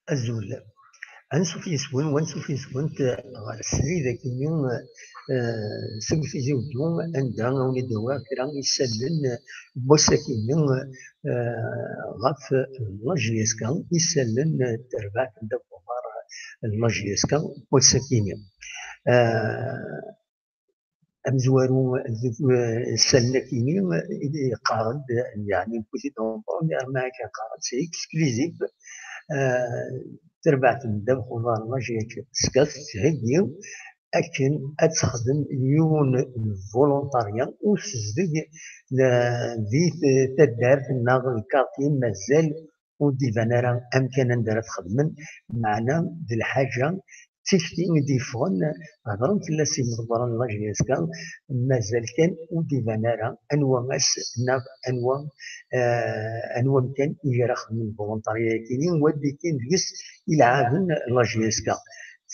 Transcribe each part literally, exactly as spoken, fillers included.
Azul. Ansuf yes-wen, wansuf yes-went ɣer srid akkenni, eh, seg Tizi Wezzu, anda awen-id-awiɣ kra isallen n wass-akkenni, eh, ɣef la J S K, isallen n terbaɛt n ddabex uḍar n la J S K n wass-akkenni. Eh, amezwaru deg, eh, isallen akkenni, eh, yeqqar-d, yeɛni, wwit-id umeṭṭun yerna akka yeqqar-d c'est exclusif, eh, terbaɛt n ddabex uḍar n la J S K tettheggi akken ad texdem yiwen n volontarya usezdeg, eh, di t-, taddart neɣ lkarti mazal ur d-iban ara amkan anda ara txedmen, meɛna d lḥaǧa d tikti i d-yeffɣen, hedren fell-as imḍebbren n la J S K, mazal kan ur d-iban ara anwa ass neɣ anwa, eh, anwa amkan i ara xedmen volontarya-agi-nni, wa d-ikkin deg-s ilɛaben n la J S K.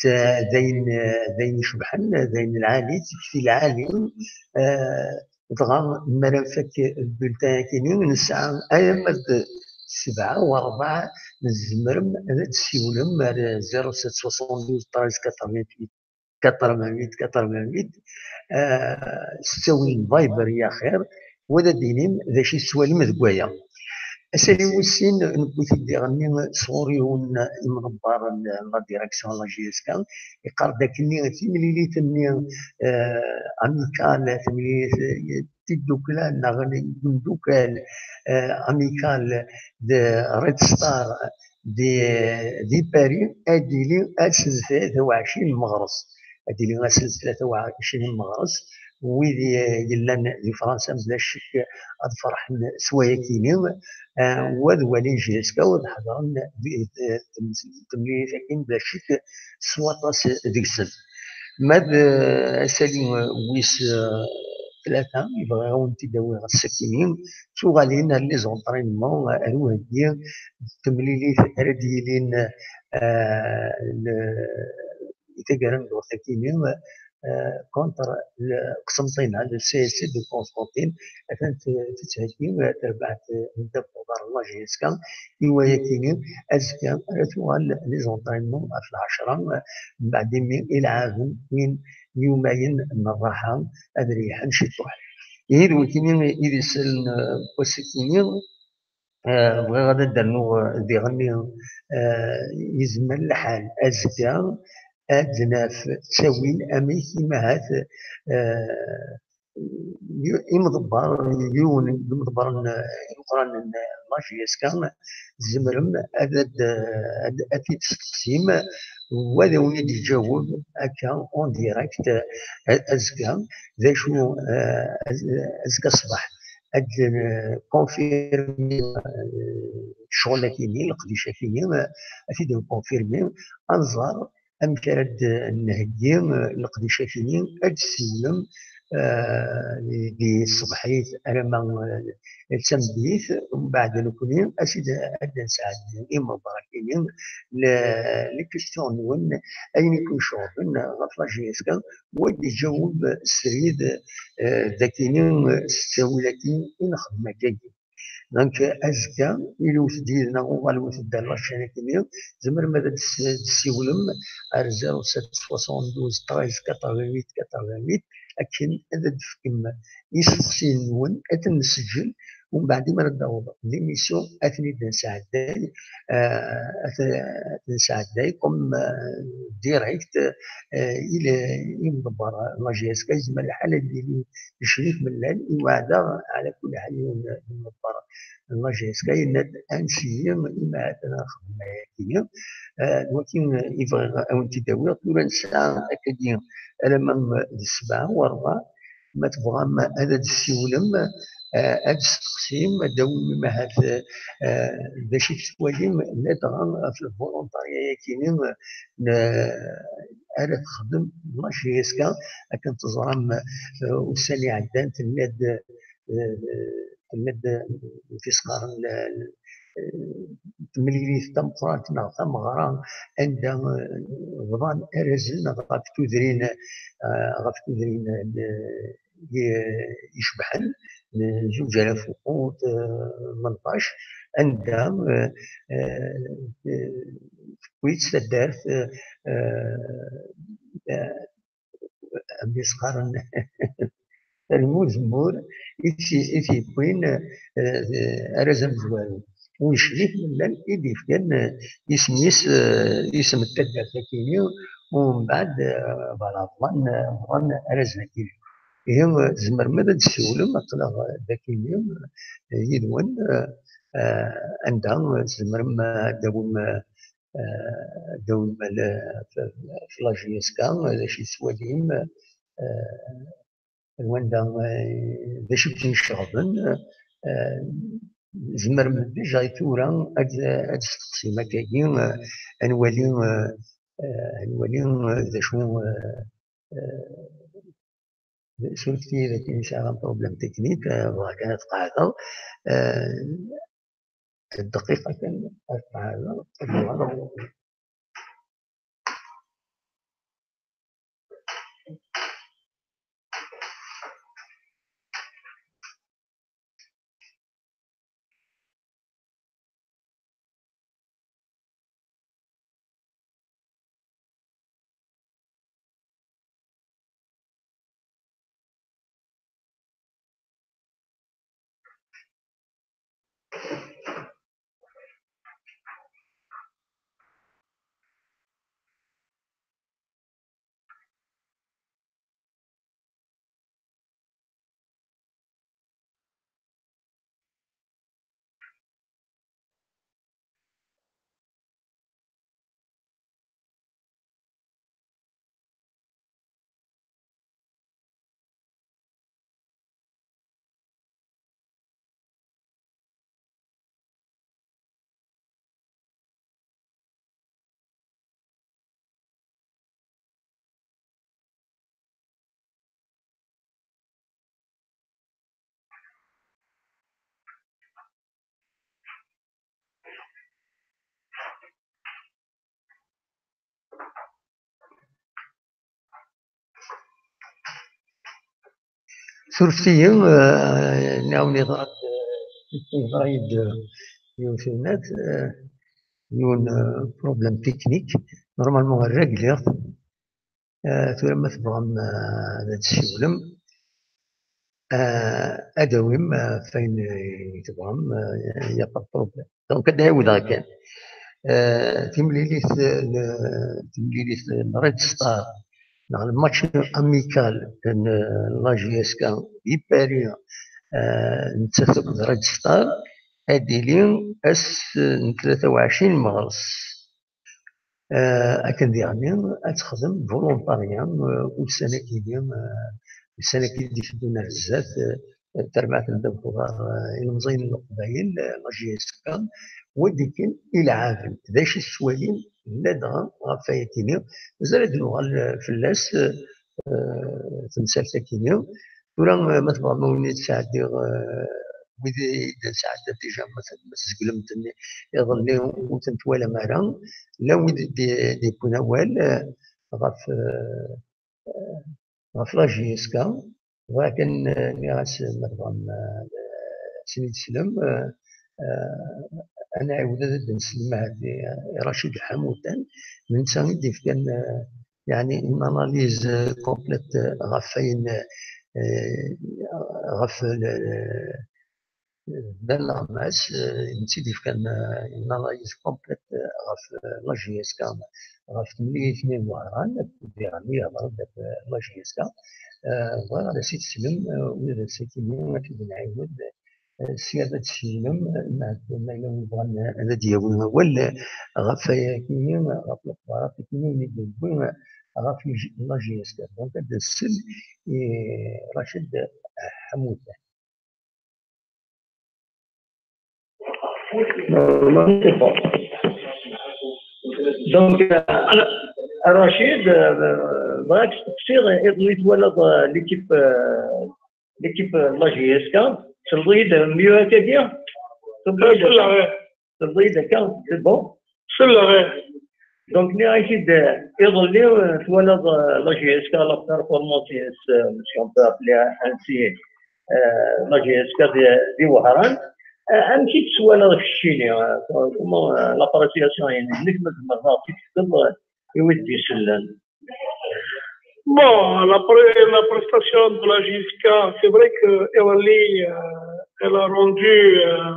D ayen, d ayen icebḥen, d ayen lɛali, d tikti lɛali, eh, Dɣa, mi ara nfak lbultan-agi-nni, nesɛa alamma d sebɛa u ṛebɛa, tzemrem ad d-tessiwlem ar zéro sept soixante-douze treize quatre-vingt-huit quatre-vingt-huit quatre-vingt-huit, eh, s ttawil n Viber i axir, wa d ad d-inim d acu i tettwalim deg waya. Asalli wis sin, newwi-t-id diɣenni sɣur yiwen imḍebber n la direction n la J S K, yeqqar-d akkenni timlilit-nni, eh, amicale, timlilit, eh, tiddukla neɣ n yimdukal, eh, amicale de Red Star di, di Paris, ad d-tili ass n tlata u ɛecrin n meɣres. Ad d-tili ass n tlata u ɛecrin n meɣres. Wid yellan di Fransa, bla ccek, ad ferḥen s wayagi-nni. Eh, wa d walin J S K, ad ḥedṛen di, di, di temlilit-agi, bla ccek, s waṭas deg-sen. Ma d, eh, asalli, eh, wis, eh, tlata, i bɣiɣ ad wen-t-id-awiɣ ass-agi-nni, d tuɣalin ar les entraînements, ar uheggi, d temlilit ara d-yilin, eh, le, i taggara n ddurt-agi-nni, eh, contre le Qsenṭina, le C S C de Constantine, atan t-, tettheggi, eh, terbaɛt, eh, n ddabex uḍar n la J S K, i wayagi-nni, azekka ara tuɣal les entraînements ɣef lɛecṛa, eh, mbeɛd imi i lɛaben win yumayen n rraḥa ad reyḥen ciṭuḥ. Ihi d wigi-nni i d isallen, eh, n wass-agi-nni. Eh, bɣiɣ ad d-rnuɣ, eh, diɣenni, eh, yezmer lḥal azekka ad d-naf ttawil amek imahat, eh, y-, imḍebber, yiwen n imḍebbren, eh, imeqqranen n la J S K, tzemrem ad, ad, ad, ad t-id-testeqsim, wa ad awen-id-iǧaweb akka en direct, eh, azekka, d acu, eh, az-, azekka ṣṣbeḥ. Ad nkonfirmi, eh, ccɣel-agi-nni, leqdic-agi-nni, eh, ad t-id-nkonfirmi, ad nẓer amek ara d-nheggi, eh, leqdic-agi-nni, ad d-ssiwlem, eh, di tṣebḥit alamma, eh, d tameddit, mbeɛd nekni ad t-id-, ad d-nesɛeddi imḍebber-agi-nni, le-, les questions-nwen, ayen i ken-iceɣben ɣef la J S K, wa d-iǧaweb srid, eh, d akini, eh, s ttawil-agi i nxeddem akkagi. Donc, azekka, iliwet-d yid-neɣ, uɣalwet-d ar la chaîne-agi-nni, tzemrem ad d-tessiwlem ar zéro sept soixante-douze treize quatre-vingt-huit quatre-vingt-huit, akken ad d-tefkem isteqsiyen-nwen, ad ten-nseǧǧel, umbeɛd imi ara d-taweḍ l'émission, ad ten-id-nesɛedday, eh, ad t-, ad t-nesɛedday comme, eh, direct, eh, i le-, i imḍebber n la J S K, yezmer lḥal ad yili Crif Mellal, iweɛd-aɣ, ɛla kulli ḥal, yiwen n imḍebber n la J S K, yenna-d, "Ansi-yi, imi ahat ad nxeddem ayagi." Eh, d wagi i bɣiɣ ad wen-t-id-awiɣ. Tura nesɛa akkagi alamma d ssebɛa u ṛebɛa, ma tebɣam ad d-tessiwlem, eh, ad d-testeqsim, ad d-tawim, imi ahat, eh, d acu i tettwalim, ladɣa ɣef lvolontarya-yagi-nni, eh, ara texdem la J S K, akken teẓram, eh, ussan iɛeddan tenna-d, eh, tenna-d, eh, tis qqaren, eh, temlilit tameqqrant neɣ tameɣra anda, eh, bḍan arrazen ɣef tudrin, eh, ɣef tudrin, eh, i-, icebḥen, n zuǧ alaf u tmenṭac, anda, eh, eh, eh, tewwi-tt taddart, eh, eh, amek i s-qqaren, lmuzemmur i t-, i t-yewwin, eh, arraz amezwaru. Uncmit llan i d-yefkan, eh, isem-is, eh, isem n taddart akini, u mbeɛd, eh, bɛaḍ ḍlan, eh, ḍlan arraz akini. Ihi, eh, tzemrem ad d-tessiwlem, aql-aɣ, eh, d akini, eh, yid-wen, eh, eh, anda, eh, tzemrem, eh, ad d-tawim, eh, eh, d awemmal, eh, f-, f la J S K, eh, d acu i tettwalim, eh, d wanda, eh, d acu i ken-iceɣben, eh, tzemrem déjà i tura ad, ad testeqsim akkagi, eh, ad nwali, eh, eh, ad nwali, eh, d acu, eh, eh, surfet-iyi dakken yesɛa un problème technique, eh, bɣiɣ kan ad qeɛdeɣ. Eh, dqiqa kan, ad qeɛdeɣ. Surfet-iyi, eh, nniɣ-awen yeḍra-d, eh, yeḍra-yi-d, eh, yiwet n, eh, yiwen, eh, problème technique. Normalement, rregliɣ-t. Eh, tura ma tebɣam, eh, ad d-tessiwlem, eh, ad d-tawim, eh, ɣef wayen i tebɣam, eh, y a pas de problème. Donc, ad d-ɛiwdeɣ kan. Eh, timlilit, eh, n, timlilit n Red Star, neɣ le match amical n, eh, la J S K di Paris, eh, nettat akked Red Star, ad d-tili ass n tlata u ɛecrin meɣres. Eh, akken diɣen ad texdem volontariat, eh, ussan-agi, eh, ussan-agi d-iteddun ar zdat, eh, tarbaɛt n ddabex uḍar, eh, ilemẓiyen n Leqbayel, eh, la J S K, wa d-ikkin ilɛaben. D acu i tettwalim, ladɣa ɣef wayagi-nni, mazal ad d-nuɣal, eh, fell-as, eh, eh, temsalt-agi-nni. Tura, eh, ma tebɣam, a wen-id-sɛeddiɣ, eh, wid i d-nesɛedda déjà, ma t-, ma tzeglemt-ten iḍelli ur ten-twalam ara, llan wid d-, d-yewwin awal, eh, ɣef, eh, ɣef la J S K. Bɣiɣ kan, eh, nniɣ-as, ma tebɣam, eh, ad ten-id-teslem, eh, eh, ad nɛiwed ad d-neslem i, i Racid Ḥamutan, d netta i d-yefkan, eh, yeɛni une analyse, euh, complète, euh, ɣef wayen, euh, ɣef le, le, Dda Leɣmas, euh, netta i d-yefkan, euh, une analyse complète, euh, ɣef, euh, la J S K, ɣef temlilit-nni n Wehran, diɣen i yehḍer-d ɣef, euh, la J S K. Euh, bɣiɣ ad as-id-teslem, euh, ula d ass-agi-nni ad t-id-nɛiwed, eh, sya ad d-tessinem, eh, ma, ma yella win yebɣan ad d-yawi awal, eh, ɣef wayagi, ɣef lexbarat-agi i d-yewwi, eh, ɣef la J S K. Donc, ad d-nsel i Racid Ḥamutan. Normalement, c'est bon. Donc, euh, Rachid, euh, bɣiɣ ad k-steqsiɣ, iḍelli twalaḍ, euh, l'équipe, euh, l'équipe, euh, de la J S K, selleḍ-iyi-d mieux akkagi? Selleɣ, ih. Selleḍ-iyi-d akka, c'est bon? Selleɣ, ih. Donc, nniɣ-ak-id, euh, iḍelli, euh, twalaḍ, euh, la J S K, la performance-ines, euh, si on peut appeler ainsi, euh, la J S K di, di Wehran. Amek i tt-twalaḍ keččini? Comment, euh, l'appréciation-inek, ma tzemreḍ ad ɣ-tt-id-tefkeḍ, euh, i wid d-isellen? Bon, la, pré- la prestation de la J S K, c'est vrai que elle, euh, elle a rendu, euh,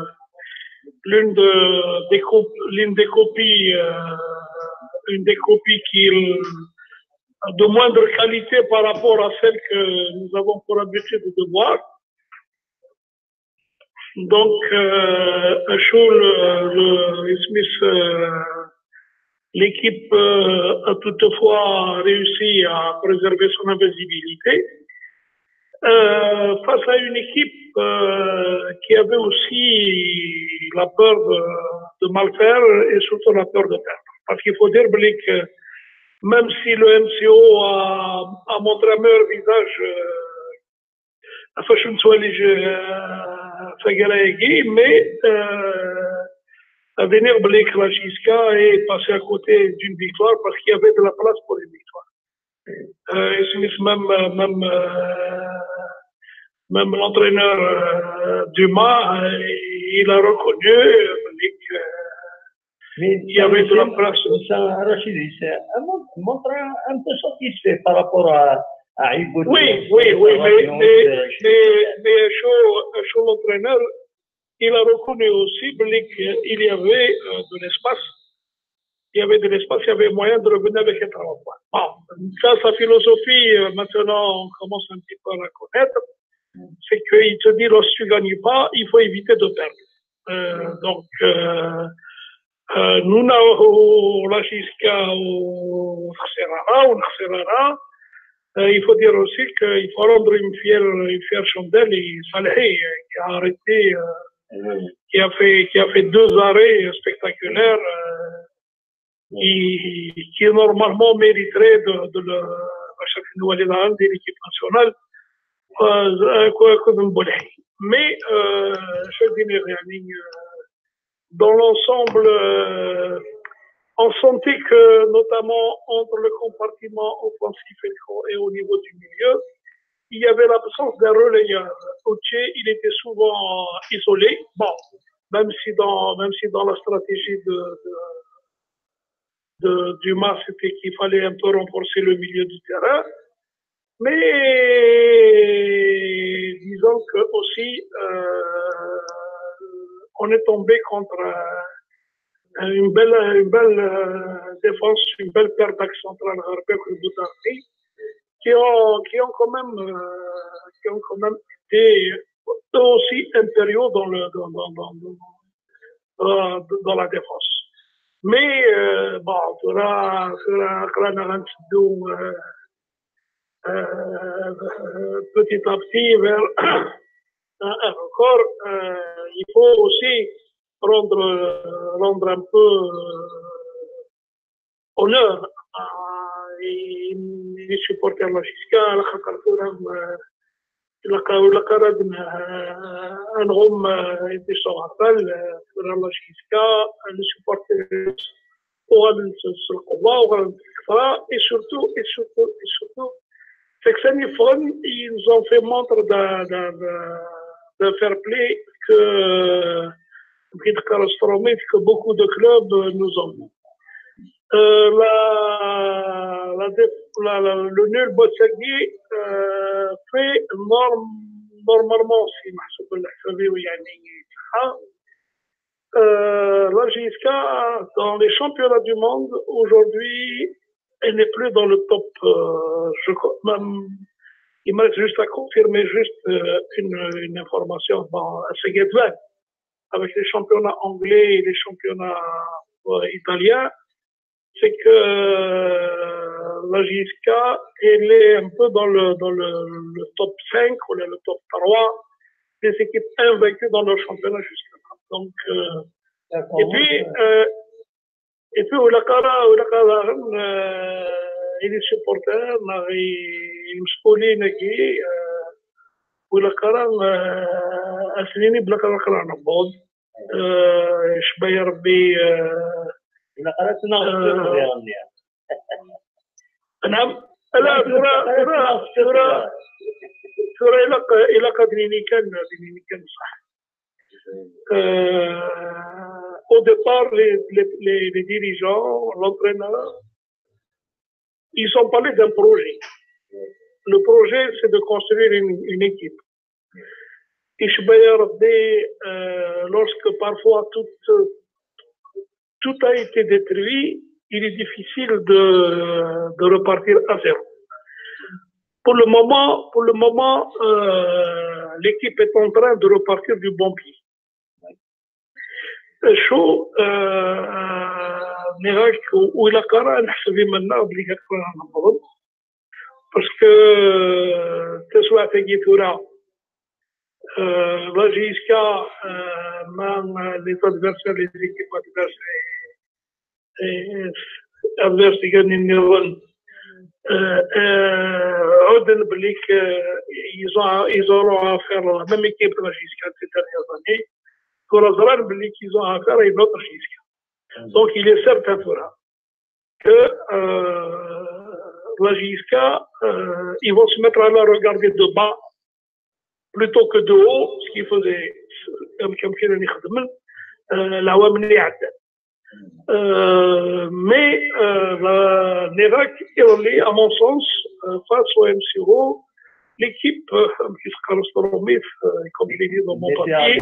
l'une de, des cop- l'une des copies, euh, une des copies qui, euh, de moindre qualité par rapport à celle que nous avons pour habitude de voir. Donc, euh, Achoul, euh, le, Smith, euh, l'équipe, euh, a toutefois réussi à préserver son invisibilité, euh, face à une équipe, euh, qui avait aussi la peur de, de mal faire et surtout la peur de perdre. Parce qu'il faut dire, Blake, même si le M C O a, a montré un meilleur visage, euh, façon de soigner, euh, mais, euh, à venir, Blake, la J S K est passé à côté d'une victoire parce qu'il y avait de la place pour une victoire. Euh, et Smith, même, euh, même, euh, même l'entraîneur, euh, Dumas, euh, il a reconnu, euh, Blake, euh, Mais il y avait de la place. Ça, Rachid, c'est un mot- montre un, un peu satisfait par rapport à, à Hugo. Oui, oui, oui, mais, mais, mais, mais Achoul, Achoul, l'entraîneur, il a reconnu aussi, Blake, qu'il y avait, euh, de l'espace. Il y avait de l'espace, il y avait moyen de revenir avec un trois points. Bon, ça, sa philosophie, euh, maintenant, on commence un petit peu à la connaître. C'est qu'il te dit, lorsque tu ne gagnes pas, il faut éviter de perdre. Euh, donc, euh, euh, nous, on a jusqu'à, on a serré là, on a serré là. Euh, il faut dire aussi qu'il faut rendre une fière, une fière chandelle et Salhi, euh, qui a arrêté, euh, qui a fait, qui a fait deux arrêts spectaculaires, euh, et qui normalement mériterait de, de le, de l'équipe nationale. Euh, euh, quoi, quoi, de Mbolay. Mais, euh, je vais dire, euh, dans l'ensemble, euh, on sentait que, notamment entre le compartiment offensif et, et au niveau du milieu, il y avait l'absence d'un relayeur. Oche, il était souvent isolé. Bon, même si dans, même si dans la stratégie de, de, de Dumas, c'était qu'il fallait un peu renforcer le milieu du terrain. Mais disons que aussi, euh, on est tombé contre, euh, une belle, une belle, euh, défense, une belle paire d'axe central, Gharbek et Boutardi, qui ont, qui ont quand même, euh, qui ont quand même été eux aussi impériaux dans le, dans, dans, dans, dans, euh, dans la défense. Mais, euh, bon, tura, tura, aql-aneɣ ad nteddu, euh, euh, petit à petit vers un, un record. Euh, il faut aussi rendre, euh, rendre un peu, euh, honneur à, et les supporters de la J S K, على خاطر tura, euh, ilaq, ilaq ara ad n-, ad nɣum, euh, et puis son rappel, euh, tura la J S K, les supporters uɣalen s, s lqewwa, uɣalen s lkefra, et surtout, et surtout, et surtout, c'est que ça nous fait, ils nous ont fait montre d'un, d'un, d'un, d'un fair play que, euh, que beaucoup de clubs, euh, nous ont. Euh, la, la, dé- la, la- le nul Botsagui, euh, fait norm- normalement, si محسوب الحسابي يعني صحة. Euh, la J S K dans les championnats du monde aujourd'hui, elle n'est plus dans le top. Euh, je crois même, il me reste juste à confirmer juste, euh, une, une information. Bon, c'est Guédouin avec les championnats anglais et les championnats, euh, italiens, c'est que, euh, la J S K, elle est un peu dans le, dans le, le top cinq ou le, le top trois des équipes invaincues dans leur championnat jusqu'à maintenant. Donc, euh, et puis, euh, et puis, ولا قرا ولا قرا euh, les supporters, les مسؤولين, euh, ولا قرا, euh, أسنيني بلا قرا قرا نبوض. آه، شبايا ربي، آه، ولا قرا تناغ السر ديالنا. نعم. لا، ثورة، ثورة، ثورة، ثورة إلا ق-، إلا قادريني كان، قادريني كان صح. Euh, au départ, les, les, les, les dirigeants, l'entraîneur, ils ont parlé d'un projet. Le projet, c'est de construire une, une équipe. Et je peux dire, euh, lorsque parfois tout, tout a été détruit, il est difficile de, de repartir à zéro. Pour le moment, pour le moment, euh, l'équipe est en train de repartir du bon pied. Acu, euh, nniɣ-ak, ur ilaq ara ad neḥseb iman-nneɣ belli akka ara newweḍ, parce que taswiɛt-agi tura, euh, la J S K, euh, ma, euh, les adversaires, les équipes adverses, euh, adversaires i nniḍen, euh, euh, ɛudden belli que, euh, ils ont, ils auront à faire la même équipe que la J S K ces dernières années. Tura ẓran belli qu'ils ont à faire une autre J S K. Donc, il est certain tura que, euh, la J S K, euh, ils vont se mettre à la regarder de bas plutôt que de haut, ce qu'ils faisaient, euh, euh, euh, mais, euh, la, nniɣ-ak, à mon sens, euh, face au M C O, l'équipe, euh, qui se caractérise, euh, comme je l'ai dit dans mon papier,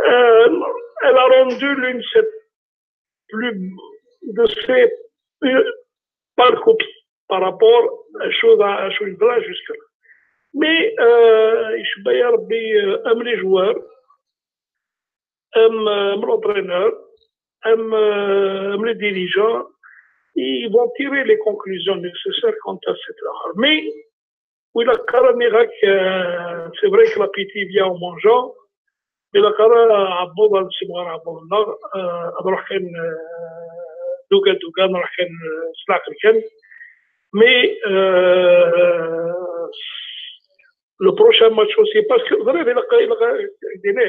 euh, elle a rendu l'une de ses plus, de ses, euh, pires copies par rapport à ce à ce là jusque-là. Mais, euh, je peux dire, euh, même les joueurs, même, euh, même l'entraîneur, même, euh, même les dirigeants, ils vont tirer les conclusions nécessaires quant à cette erreur. Mais, oui, la carrière, euh, c'est vrai que l'appétit vient en mangeant, mais la carrière, à bout de ce mois, à bout de, euh, à bout de, euh, دوكا دوكا، نروح كان، آه، سلاك كان. Mais, euh, le prochain match aussi, parce que, vous savez, il a, il a, il a,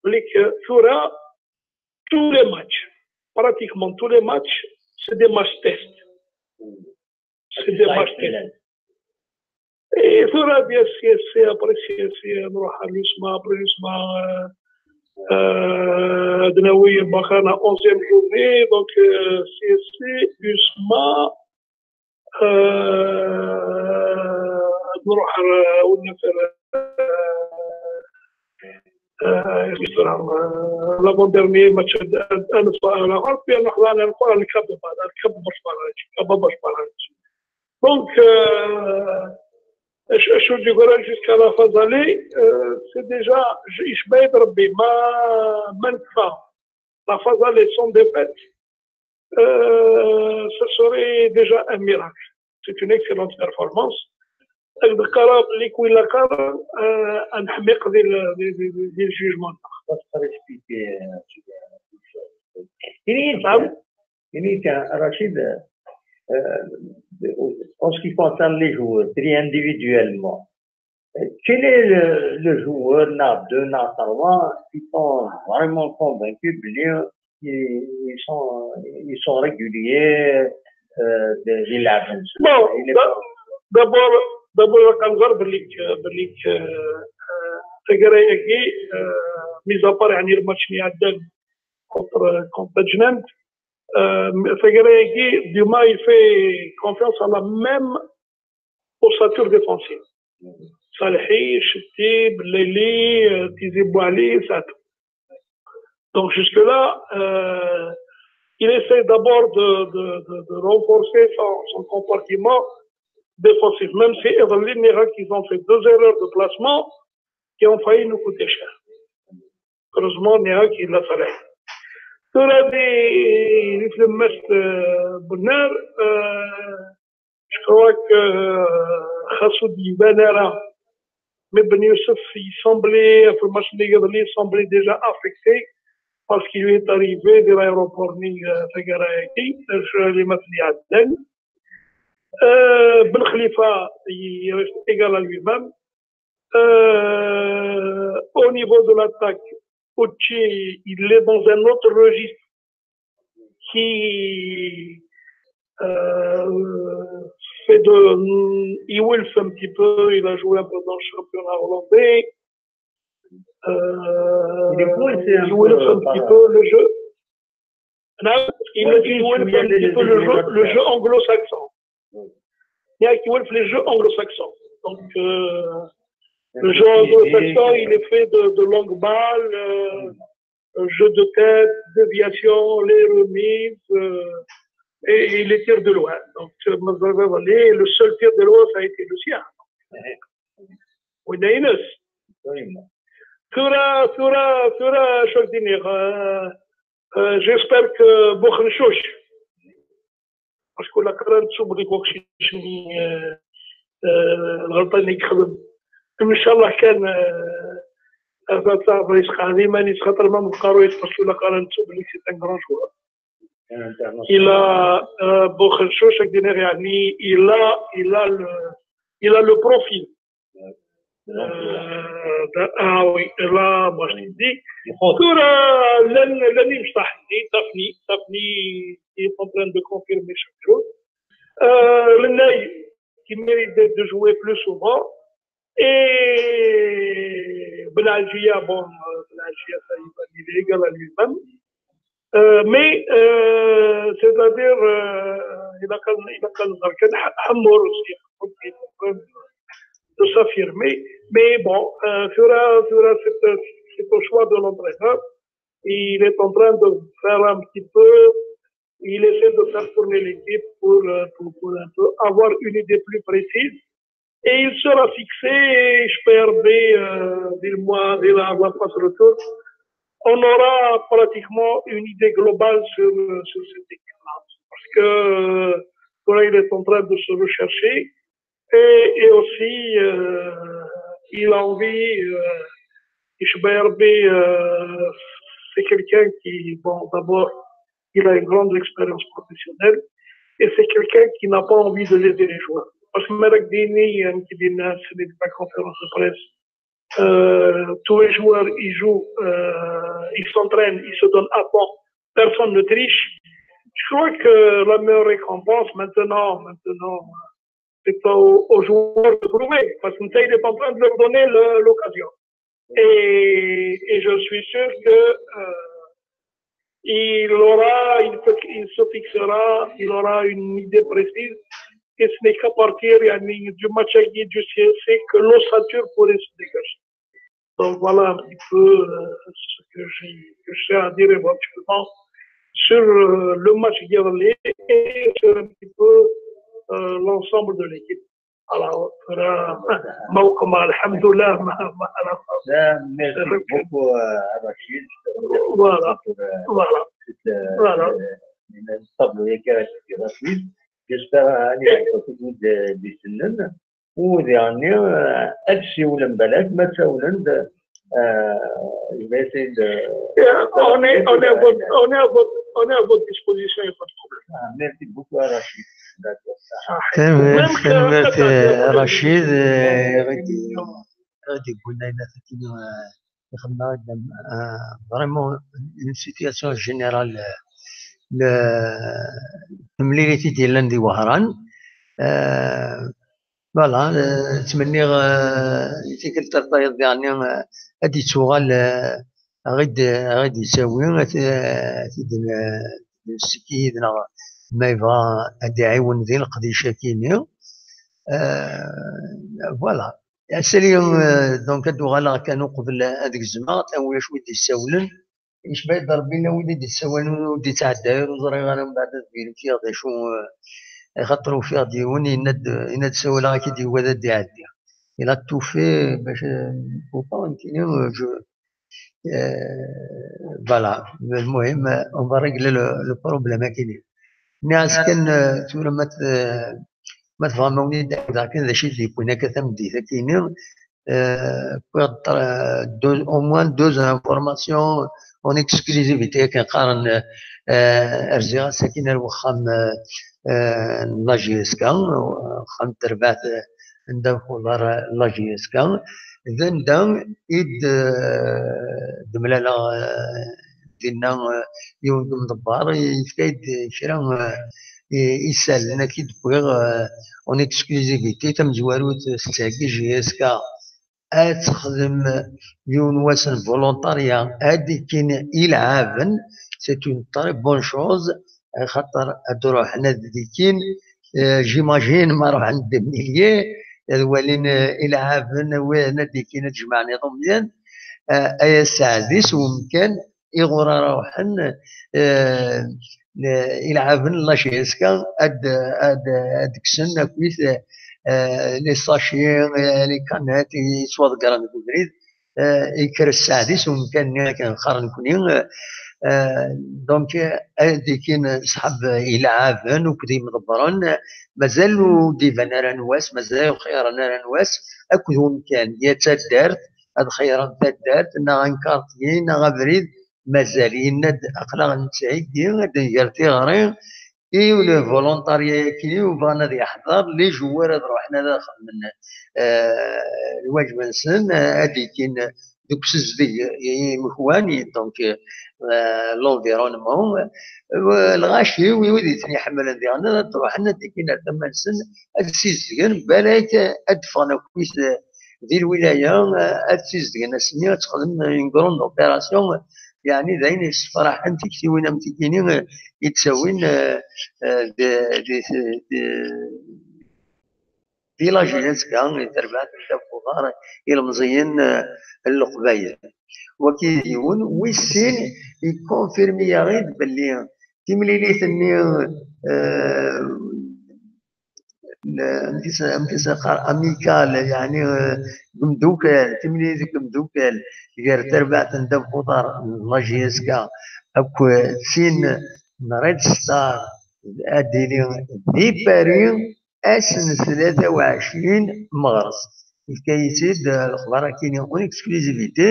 il a, tous les matchs, pratiquement tous les matchs, c'est des matchs tests. C'est des matchs tests. Et tura, bien, C S C, après C S C, نروح à l'USMA, après l'USMA, euh, euh, Adnawi, Bakhana, onzième journée, donc, euh, C S C, USMA, آه، نروح، آه، وين نسال، آه، آه، l'avant-dernier match، آه، آه، آه، الآخر، puis نروح لنا نروح للكاب دو بعد، الكاب باش بارج، كاب باش بارج. Donc, euh, je, je suis du Goral jusqu'à la phase aller, euh, c'est déjà, je, je vais être bien, ma, ma, la phase aller sans défaite, euh, ce serait déjà un miracle. C'est une excellente performance. البقرة اللي كوين لا كارا، آه، نحميق ديال، ديال، ديال، ديال الجوجمون. Parce que respecter, euh, نعم. يعني، رشيد، euh, en ce qui concerne les joueurs, très individuellement, quel est le, le joueur, n'a deux, n'a trois, qui t'ont vraiment convaincu, bien, ils, ils sont, ils sont réguliers, euh, de, de la Bon, d'abord, d'abord, quand je regarde, euh, euh, mis à part, يعني، le match اللي عدى contre, contre Tejnant, euh, Tagarayagi, Duma, il fait confiance à la même ossature défensive. Salhi, Chetti, Belaili, euh, Tizi Bouali, Sato. Donc jusque-là, euh, il essaie d'abord de, de, de, de renforcer son, son compartiment défensif, même si Evelyn Nira qu'ils ont fait deux erreurs de placement qui ont failli nous coûter cher. Heureusement, Nira qui l'a fallu. Cela dit, il le messe, euh, bonheur, euh, je crois que, euh, Khassoud Ibanara, mais Ben Youssef, il semblait, après le match, il semblait déjà affecté parce qu'il lui est arrivé de l'aéroport, euh, Tagarayagi, euh, les matchs. Euh, Ben Khalifa, il reste égal à lui-même. Euh, au niveau de l'attaque, Ochi, il est dans un autre registre qui, euh, fait de, il wilf un petit peu, il a joué un peu dans le championnat hollandais. Euh, il est coincé un peu, un petit peu le jeu. Non, il me dit, il me dit un petit peu le jeu, le jeu anglo-saxon. Il y a qui les jeux anglo-saxons. Donc, euh, le jeu anglo-saxon, il est fait de, de longues balles, euh, jeu de tête, déviation, les remises, euh, et, et les tirs de loin. Donc, euh, le seul tir de loin, ça a été le sien. Oui, Naïnus. Tura, tura, tura, شو بدي نقول؟ Euh, euh, j'espère que Boukhensouch, parce que la carrière de Soubri Boukhensouch, euh, euh, الغلطة اللي يخدم. إن شاء الله كان, euh, هذا تاع رئيس قادم، أنا خاطر ما مقارويش، parce que la carrière de Soubri, c'est un grand joueur. Il a, euh, Boukhensouch, je dirais, يعني, il a, il a le, il a le profil. Euh, ah oui, là, moi je te dis, tura, l'année, l'année, صافني, صافني, il est en train de confirmer chaque jour. Euh, l'année, qui mérite de, de jouer plus souvent. Et Benagia, bon, euh, Benagia, ça, il est égal à lui-même. Euh, mais, euh, c'est-à-dire, euh, il a quand, il a quand même Hamour aussi, il est en train de s'affirmer. Mais bon, euh, fera, fera, c'est, c'est au choix de l'entraîneur. Il est en train de faire un petit peu, il essaie de faire tourner l'équipe pour, euh, pour, pour un peu avoir une idée plus précise. Et il sera fixé, je peux dire, euh, dès le mois, dès la, la phase retour, on aura pratiquement une idée globale sur, sur cette équipe-là. Parce que, euh, voilà, il est en train de se rechercher et, et aussi, euh, il a envie, euh, je peux dire, euh, c'est quelqu'un qui, bon, d'abord, il a une grande expérience professionnelle et c'est quelqu'un qui n'a pas envie de léser les joueurs. Parce que Merek Dini, euh, qui vient de la conférence de presse, euh, tous les joueurs, ils jouent, euh, ils s'entraînent, ils se donnent à fond, personne ne triche. Je crois que la meilleure récompense maintenant, maintenant, c'est aux, aux joueurs de prouver, parce que il est en train de leur donner le, l'occasion. Et, et je suis sûr que, euh, il aura, il, il se fixera, il aura une idée précise. Et ce n'est qu'à partir, يعني, du match avec du C S C que l'ossature pourrait se dégager. Donc voilà un petit peu, euh, ce que j'ai, que j'ai à dire éventuellement sur, euh, le match d'hier et sur un petit peu, euh, l'ensemble de l'équipe. Alors, euh, موقع, الحمد لله, ما, ما, Là, merci beaucoup, euh, à Rachid. Voilà, voilà, voilà. Le tableau est gratuit. J'espère aller à côté de, de, de, ou dernier, euh, ad siwlen balak, ma siwlen de, euh, je vais essayer de. On est, on est à votre, on est à votre, on est à votre disposition, il n'y a pas de problème. Ah, merci beaucoup à Rachid. Tanemmirt, tanemmirt a Rachid. Ɣadi qulna ila takini ixedmeɣ vraiment une situation générale, le temlilit i d-yellan di Wehran. Voilà, ttmenniɣ i tikkelt ar tayeḍ diɣenni ad d-ittuɣal, ad ɣ-id-, ad ɣ-id-yettawi, ad t-, ad t-id-nessiki yid-neɣ, ma yebɣa ad d-iɛiwen di leqdic-agi-nni. Voilà. Asali, donc, ad d-uɣaleɣ kan uqbel ad gezmeɣ, atan ulac wi d-issawlen. Yecba-yi-d Rebbi, llan wid i d-issawalen ur d-ittɛedda ara, ur ẓriɣ ara mbeɛd ad vérifiɣ d acu, eh, axaṭer ufiɣ-d yiwen yenna-d, yenna-d sawaleɣ-ak-id, yugi ad d-iɛeddi. Il a tout fait bac, eh, faut pas, nekkini, eh, je, eh, voilà, lmuhim, eh, on va régler le, le problème akini. Nniɣ-as kan, eh, tura ma t-, eh, ma tebɣam a wen-id-ɛawdeɣ kan d acu i d-yewwin akka tameddit akini, eh, wwiɣ-d, eh, deux, au moins deux informations en exclusivité akken qqaren, eh, rziɣ ass-akin ar wexxam, eh, eh, n la J S K, wexxam n terbaɛt, eh, anda nxuḍer, eh, la J S K, d anda i d, eh, d-mlaleɣ, eh, dinna, eh, yiwen n umḍebber, yefka-yi-d kra, eh, i-, isallen akka i d-wwiɣ, eh, en exclusivité, tamezwarut tettheggi J S K, ad texdem yiwen wass n volontarya, ad d-ikkin ilɛaben, c'est une très bonne chose, axaṭer ad ruḥen ad d-ikkin, euh, j'imagine ma ruḥen des milliers, ad walin, euh, ilɛaben, win ad d-ikkin ad jemɛen iḍumyen, euh, ay aseɛdi s umkan, iɣur ara ruḥen, euh, ilɛaben n la J S K ad, ad, ad kksen akkit, euh, les sachets, euh, les canettes yettwaḍeggren deg ubrid, euh, ikker sseɛd-is umkan-nni akken qqaren nekni, euh, donc, euh, ad d-ikkin ṣṣḥab ilɛaben akked yimḍebbren, mazal ur d-iban ara n wass, mazal ur xeyyren ara n wass, akked umkan, ya d taddart, ad xeyyren taddart, neɣ un quartier, neɣ abrid, mazal, yenna-d, aql-aɣ nettheggi ad d-nger tiɣri i le volontarya-agi, u bɣan ad yeḥḍer, les joueurs ad ruḥen ad xedmen, euh, lwajeb-nsen, euh, ad ikkin deg usezdeg i yimekwan, donc, euh, l'environnement, euh, lɣaci, wi wid i ten-iḥemmlen diɣen, ad ruḥen ad ikkin ar tama-nsen, ad ssizedgen, balak ad d-ffɣen akkit, euh, di lwilaya, euh, ad ssizdgen ass-nni, ad texdem une grande opération, yeɛni d ayen yessefraḥen tiktiwin am tikini, euh, yettawin, euh, euh, de, de, de, di la J S K, i terbaɛt n ddabex uḍar, ilemẓiyen, eh, n Leqbayel. Wagi d yiwen, wis sin, ikonfirmi-yaɣ-id belli timlilit-nni, eh, l-, amek i s-, amek i s-neqqar, amicale, yeɛni, eh, deg umdukal, timlilit deg umdukal, gar terbaɛt n ddabex uḍar n la J S K akked tin n Red Star, ad d-tili di Paris, ass n tlata u ɛecrin meɣres. Yefka-yi-tt-id, eh, lexbar-agi-ni en exclusivité,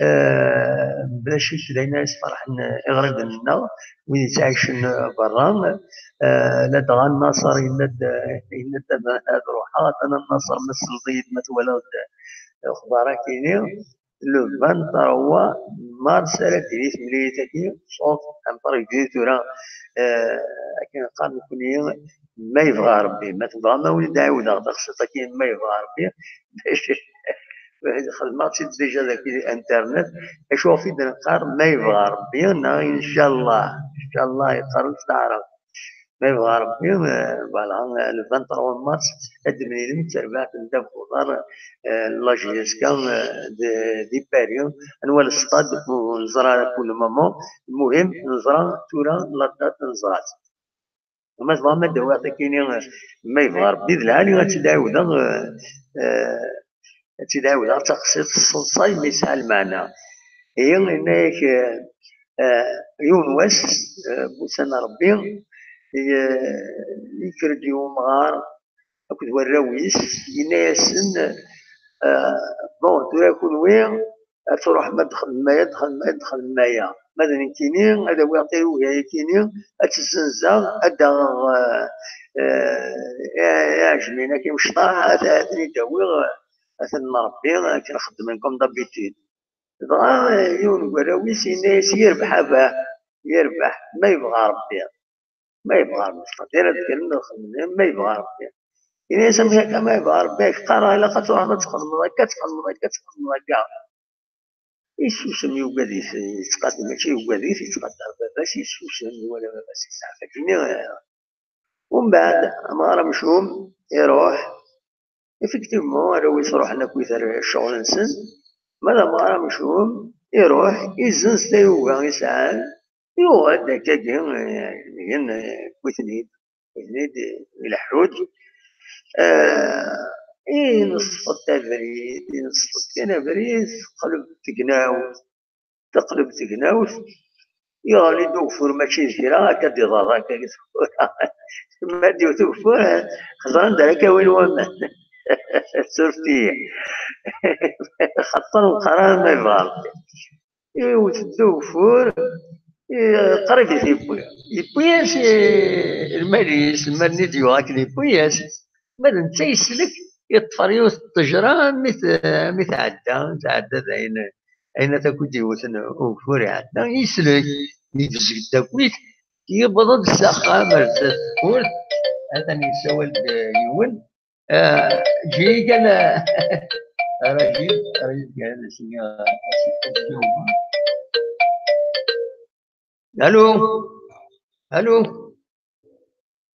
eh, bac i d ayen ara yesferḥen iɣriben-nneɣ, wid yettɛicen berra. Eh, ladɣa Naṣer yenna-d, yenna-d ad, ad ruḥeɣ, atan a Naṣer, ma tselleḍ-iyi-d, ma twalaḍ-d lexbar-agi-ni. Le vingt-trois mars ara d-tili temlilit-agi, sauf un par exemple tura, eh, akken qqaren nekni, ma yebɣa Rebbi, ma tebɣam ad wen-d-ɛiwdeɣ taxṣiṭ-agi, ma yebɣa Rebbi, bac, bac xedmeɣ-tt-id déjà dagi di internet, acu ɣef i d-neqqar ma yebɣa Rebbi, neɣ incallah, incallah yeqqaren s taɛrabt. Ma yebɣa Rebbi, eh, voilà, eh, le vingt-trois mars, ad d-mlilen d terbaɛt n ddabex uḍar, eh, n la J S K, eh, de, di Paris. Ad nwali stade, ur neẓra ara pour le moment. Lmuhim, neẓra tura la date, neẓra-tt. Ma tebɣam ad d-awiɣ takini, eh, ma yebɣa Rebbi, d lɛali ad tt-id-ɛiwdeɣ, eh, eh, ad tt-id-ɛiwdeɣ d taqsiṭ s tseḍsa imi yesɛa lmeɛna. Ihi, yenna-yak, eh, eh, yiwen wass, eh, n wussan n Rebbi, ye-, yekker-d yiwen umɣar akked warraw-is, yenna-yasen, eh, bon, tura kunwi ad truḥem ad txedmem aya, ad txedmem aya, ad txedmem aya. Ma d nekkini, ad awiɣ tayuga-yakini, ad tt-zzenzeɣ, ad d-aɣeɣ, eh, eh, iɛejmiyen-agi imecṭaḥ, ad, ad ten-id-awiɣ, ad ten-nṛebbi, akken xeddmen comme d'habitude. Dɣa, eh, yiwen n warraw-is yenna-yas: "Yerbeḥ a bah, yerbeḥ, ma yebɣa Rebbi, ma yebɣa Rebbi, tqadir ad kkren ad xedmen, ma yebɣa Rebbi." Yenna-yas: "Amek akka ma yebɣa Rebbi? Ak qqareɣ ilaq ad truḥeḍ ad txedmeḍ akka, ad txedmeḍ akka, ad txedmeḍ akka." Yessusem, yugad-it, yettqadam, mačči yugad-it, yettqadar baba-s, yessusem, iwala baba-s yesɛa takni. Umbeɛd, amɣar amcum iruḥ, effectivement, arraw-is ruḥen akkit ar ccɣel-nsen, ma d amɣar amcum iruḥ, izzenz tayuga i sɛan, yuɣal-d akkagi, eh, gen, eh, wwiten-id, wwiten-id ileḥḥu-d, eh, ineṣṣef-d abrid, ineṣṣef-d kan abrid, teqleb tegnawt, teqleb tegnawt, yeɣli-d ugeffur, mačči d kra, akka d-iḍerr akka deg tewwura. Temma-d yiwet ugeffur, xeẓren-d ara k-awin waman. Suref-iyi. Xaṭer ur neqqar ara ma yebɣa Rebbi. Iwet-d ugeffur, i-, qrib i t-yewwi. Yewwi-yas, eh, lmal-is, lmal-nni d-yuɣ akken yewwi-yas. Ma d netta yeslek, yeṭṭef ɣer yiwet n ṭṭejra, mi t-, mi tɛedda, tɛedda d ayen, ayen ata akk i d-yewwten ugeffur iɛedda, yeslek, yebzeg-d akkit, yewweḍ-d s axxam, ar zdat tewwurt, atan yessawal-d yiwen, eh, eǧǧ-iyi kan, eh, Ara yid, ara yid, ara yid, ara yid. Allô? Allô?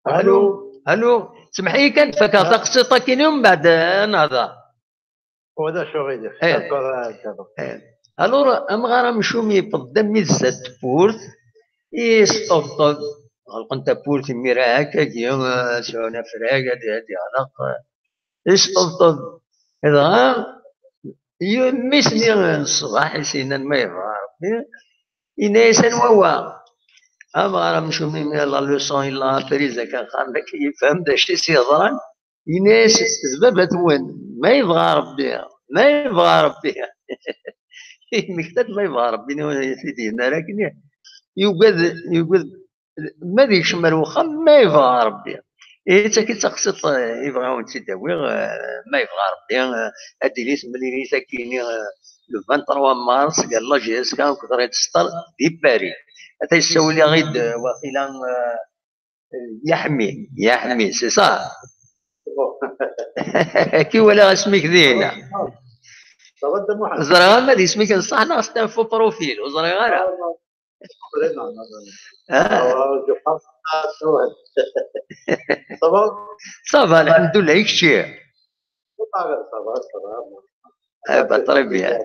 Allô? Allô? Semḥ-iyi kan, fakeɣ taqsiṭ akkin, umbeɛd, eh, ad nehder. Ulac aɣilif. Eh. D'accord, eh, d'accord. Eh. Alors, amɣar amcum yewweḍ-d armi d zdat tewwurt, yesṭebṭeb, ɣelqen tawwurt imir-a, akkagi, eh, sɛun afrag, ad, ad iɣleq, eh, yesṭebṭeb. Dɣa, y-, mmi-s-nni n ṣṣbeḥ i s-yennan ma yebɣa Ṛebbi, yenna-yas: "Anwa wa?" Amɣar amcum, imi la leçon yella apprise akka, qqaren-ak yefhem d acu i s-yeḍran, yenna-yas: "D baba-twen, ma yebɣa Ṛebbi, ma yebɣa Ṛebbi." Yemmekta-d ma yebɣa Ṛebbi, i t-id-yenna ara akken, yugad, yugad ma ad yekcem ar wexxam, ma yebɣa Ṛebbi. Ihi d tagi d taqsiṭ, eh, i bɣiɣ ad wen-tt-id-awiɣ, eh, ma yebɣa Ṛebbi, eh, ad d-tili temlilit akkin, eh, le vingt-trois mars, gar la J S K akked Red Star di Paris. Ata yessawel-aɣ-id, eh, waqila, eh, Yaḥmi, Yaḥmi, c'est ça? Bon. Ki walaɣ asmik dinna. Ça va, Dda Muḥend? Ẓriɣ ama d isem-ik n ṣṣeḥ neɣ c'est un faux profil, ur ẓriɣ ara. Ah, non. Ah. Ah, je pense pas, ouais. Ça va? Ça va, الحمد لله, i kečči? Ça va, ça va, ça va. Eh ben, très bien.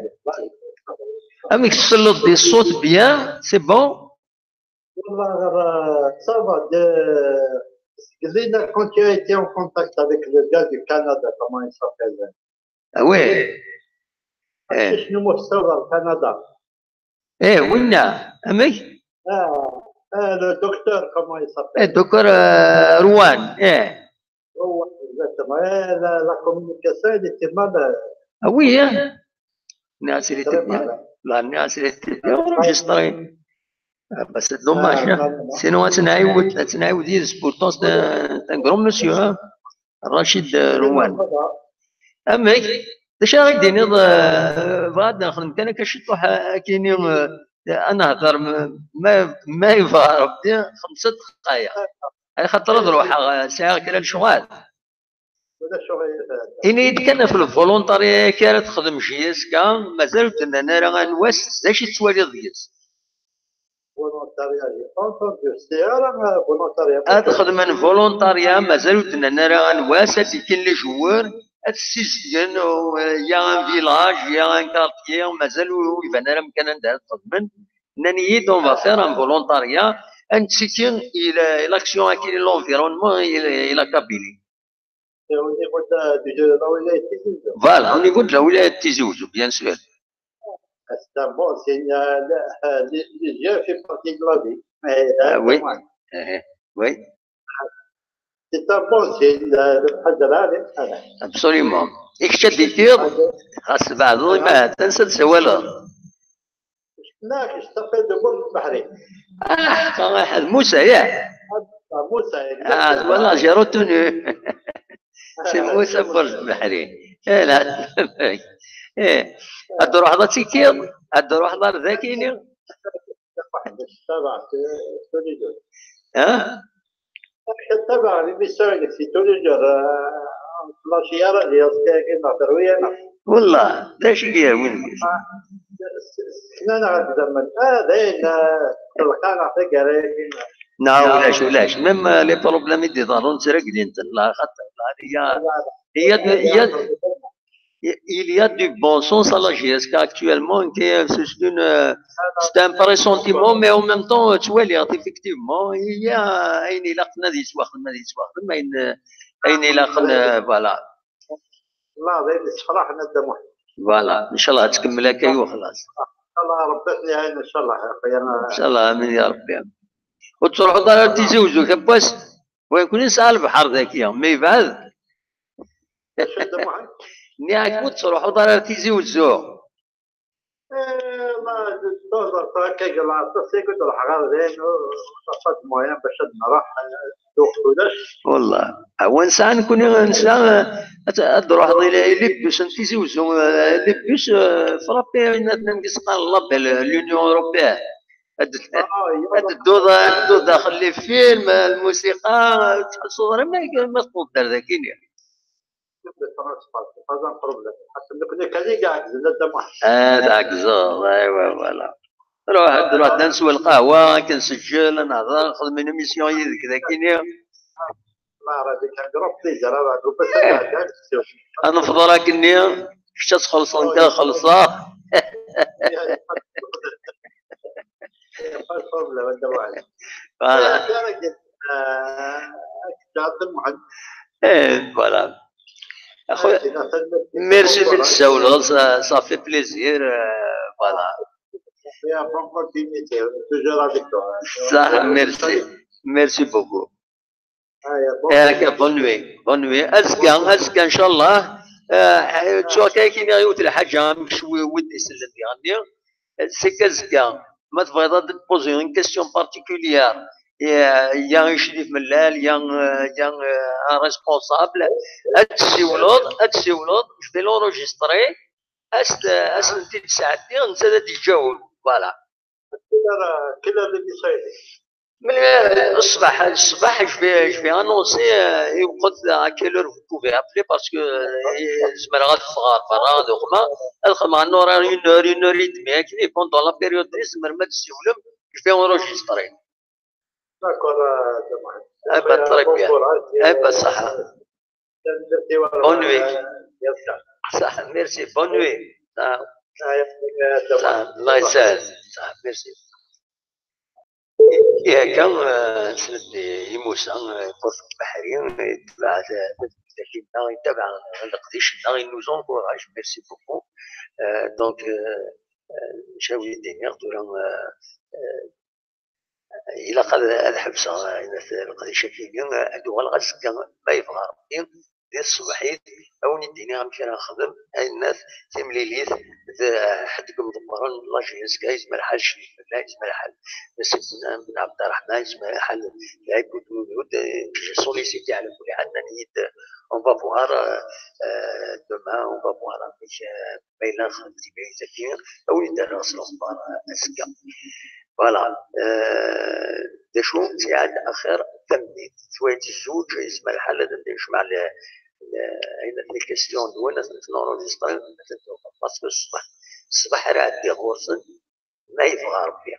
Amek tselleḍ di ṣṣut bien, c'est bon? Wallah, euh, ça va, de, quand tu as été en contact avec le gars du Canada, comment il s'appelle? Ah oui. Eh. Isem-is Mustafa, Canada. Eh, winna, amek? Ah, ah, le docteur, comment il s'appelle? Eh, docteur, euh, Rouen, eh. Rouen, exactement. Eh, la, la communication, elle était mal, euh. Ah oui, hein? Très mal, hein. Là, c'est enregistré. Ah, bah, c'est dommage, hein. Ah, non, non, non. Sinon, ad tt-nɛiwed, ad tt-nɛiwed yid-s, pourtant, c'est un, c'est un grand monsieur, hein. Rachid, euh, Rouane. Amek? D acu ara yi-d-tiniḍ, euh, bɣa ad nexdem kan akka ciṭuḥ, euh, akini, euh, ad nehder, m-, ma, ma yebɣa Rebbi, xemsa dqayeq. Ay xaṭer ad ruḥeɣ, euh, sɛiɣ kra n lecɣal. Ini-yi-d kan ɣef lvolontarya-agi ara texdem J S K, mazal ur d-nnan ara anwa-s, d acu i tettwaliḍ deg-s? Volontariat, j'ai pas entendu. C'est ara, euh, volontariat. Ad xedmen volontarya, mazal ur d-nnan ara anwa-s, ad d-ikkin les joueurs, ad ssizedgen, euh, ya un village, ya un quartier, mazal ur, ur iban ara amkan anda ara t-xedmen. Nnan-iyi-d, on va faire un volontariat, ad nettiki i la, i l'action akkin, l'environnement, i la, i la Kabylie. C'est au niveau de, de, de la wilaya de Tizi Ouzou. Voilà, au niveau de la wilaya de Tizi Ouzou, bien sûr. C'est un bon signe, euh, le, euh, le, le jeu fait partie de la vie. Mais, euh, oui. Euh, oui. C'est un bon signe, euh, de Hadra, voilà. Absolument. I kečč ad d-ikiḍ, xas tbeɛdeḍ, ma tansa ad tsawaleḍ. Naak, je t'appelle de Bourg Bahri. Ah, ah, Moussa, ya. Ah, Moussa, ah, exactement. Voilà, j'ai retenu. C'est Moussa Bourg Bahri. Eh, là. Eh, ad d-truḥeḍ ad tikkiḍ, ad d-truḥeḍ ar dakini. Ça va, c'est tous les jours. Hein? Tabaɣ, l'émission-nnek, c'est tous les jours, euh, la Chiyara, di Yaskan, Terwiya. Wallah, d acu i yehwan deg-s? Ah, s-, s-, ssnen-aɣ-d zaman. Ah, dayen, ah, telqa ɣef taggara-agi. Non, ulac, ulac. Même, euh, les problèmes i d-iḍerrun, ttregdin-ten, la, xaṭer, la, il y a, il y a de, il y a, il y a du bon sens à la J S K actuellement, qui est, c'est une, euh, c'est un pressentiment, mais en même temps, euh, tu vois, effectivement, il y a, ayen ilaqen ad yettwaxdem, ad yettwaxdem, ayen, euh, ayen ilaqen, euh, voilà. Voilà, inchallah, ad tkemmel akka i uxlaṣ. Inchallah, Rebbi ad t-iɛin, inchallah, a xuya. Inchallah, amin ya Rebbi. Ur tettruḥuḍ ara ar Tizi Uzzu, kan wass, wa yakun yesɛa lebḥer daki, ma yebɛed. Acu d Muḥend? Nniɣ-ak ur tettruḥuḍ ara ar Tizi Uzzu. Eh, ma d temps en temps akka, deg leɛṣer, seg ur d-ruḥeɣ ara dayen, ur, ur d moyen bac ad nruḥ, eh, lweqt ulac. Wallah. Awa nesɛa nekni, nesɛa, eh, ad, ad d-ruḥeḍ i, i les bus n Tizi Uzzu, eh, les bus, eh, frappés, ayen ad nnan deg-s qqaren label, eh, l'Union Européenne. Ad, ah, ad tedduḍ, ad tedduḍ daxel les films, lmusiqa, ad tḥessuḍ ara ma, ma tqubel ar dakini. Pas un problème. Nekkni kan i iɛeggzen a Dda Muḥend. Ah, tɛeggzeḍ, aywa, voilà. Ruḥ, ruḥ, ad nsew lqahwa, ad k-nseǧǧel, ad nehder, nxedm une émission yid-k dagini. Ma rad-ik un grand plaisir, ad nɛeddu bas ad nɛeddi. Ad nefḍer akkenni, kečč ad txellṣeḍ, nekk ad xellṣeɣ. Pas de problème, a Dda Muḥend. Voilà. Eh, voilà. Merci, merci, ça, ça fait plaisir, euh, voilà. Bonne continuité, toujours avec toi. Ça, merci, merci beaucoup. Eh, bonne nuit, bonne nuit. Azekka, azekka, inchallah. Eh, tu vois, كاين كاين يوت الحاجة مش ود يسلم يعني. C'est qu'azekka, ma tebɣiḍ ad d-poser une question particulière, il y a un chérif Mellal, il y a un, il y a un, un responsable, ad tessiwleḍ, ad tessiwleḍ, je vais l'enregistrer, ad s-, ad s-tent-id-sɛeddiɣ, netta ad d-iǧaweb. Voilà. Quelle heure, quelle heure l'émission est? Melmi, الصباح, الصباح, je vais, je vais annoncer, euh, يوقف à quelle heure vous pouvez appeler parce que, euh, zemreɣ ad ffɣeɣ ɣer berra, ad xedmeɣ, ad xedmeɣ un horaire une heure, une heure et demie, et pendant la période-nni tzemrem ad tessiwlem, je vais enregistrer. D'accord, euh, Dda Muḥend. Eh ben, très bien. Bon courage. Eh ben, صحة. Bonne nuit. صحة, merci, bonne nuit. صحة. الله يسهل. صحة, merci. Ihi akka, eh, nesla-d i Musa, eh, Qurt Lbeḥri, eh, yetbeɛ ta-, taddit-nneɣ, yetbeɛ leqdic-nneɣ, il nous encourage, merci beaucoup. Eh, donc, eh, eh, maca ad wen-d-iniɣ tura, eh, eh, ilaq ad, ad ḥebseɣ, eh, leqdic-agi, eh, ad uɣaleɣ azekka, ma yebɣa Rebbi, di tṣebḥit, ad wen-id-iniɣ amek ara nexdem, ayennat, timlilit, d ḥedd deg imḍebbren n la J S K, yezmer lḥal Ccrif Mellal, yezmer lḥal Mass Ben Ɛebderreḥman, yezmer lḥal Lɛibud Lulud, eh, j'ai sollicité ɛla kulli ḥal, nnan-iyi-d, on va voir, euh, euh, demain, on va voir amek, euh, ma yella nexdem timlilit-agi, ad wen-id-rreɣ s lexbar, euh, azekka. Voilà. Euh, d acu, ttiɛad axir tameddit. Ttwayet zzuǧ, yezmer lḥal ad d-yecmeɛ le-, le-, ayen, les questions-nwen, ad tent-nenregistré, ad tent-nuɣal. Parce que ṣṣbeḥ, ṣṣbeḥ ara ɛeddiɣ ɣur-sen, ma yebɣa Rebbi.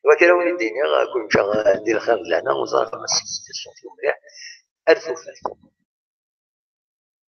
Wagi ara wen-id-iniɣ, ad ken-ǧǧeɣ di lxir d lehna, ur ẓriɣ ma s-, s-, s-, mliḥ. Ar tufat.